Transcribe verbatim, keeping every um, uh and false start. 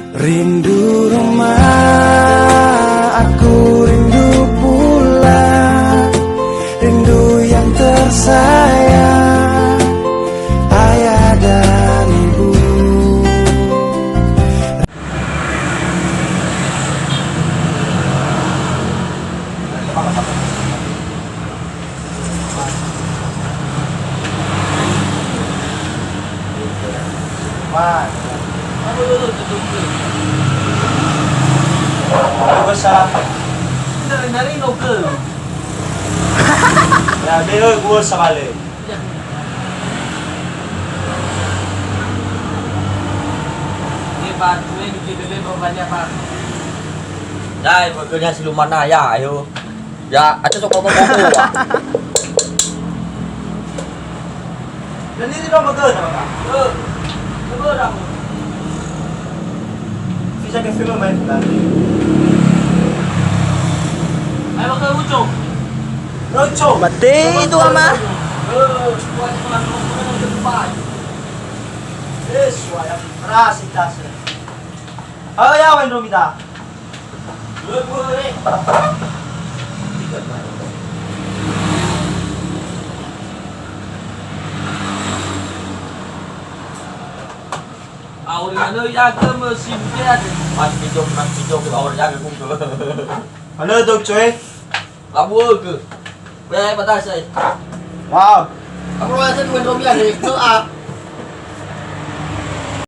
Rindu rumah, aku rindu pulang. Rindu yang tersayang, ayah dan ibu. Gua salah. Dari, dari no ke. Ya, dia gua salah. Ini batu ini, kita bebas banyak batu. Dai, pokoknya siluman aja, ayo. Ya, atas kok kok kok. Dan ini dong betul, Pak. Eh, betul, Pak. Bisa ke film main tadi. Ayo ke ujung. Lucu. Mati itu, Ama. Eh, kuat, kuat, kuat, kuat. Eh, suara keras itu. Oh ya, Wendro kita. Auri manö ya'agö mösi buke ade. Mas pijok, mas pijok, auri ya'agö kumpul. Halo, Dok Coe. Labu'ögö. Weh, batasa, eh. Wow. Aku rasa dua dua biar, eh. Ke, ah.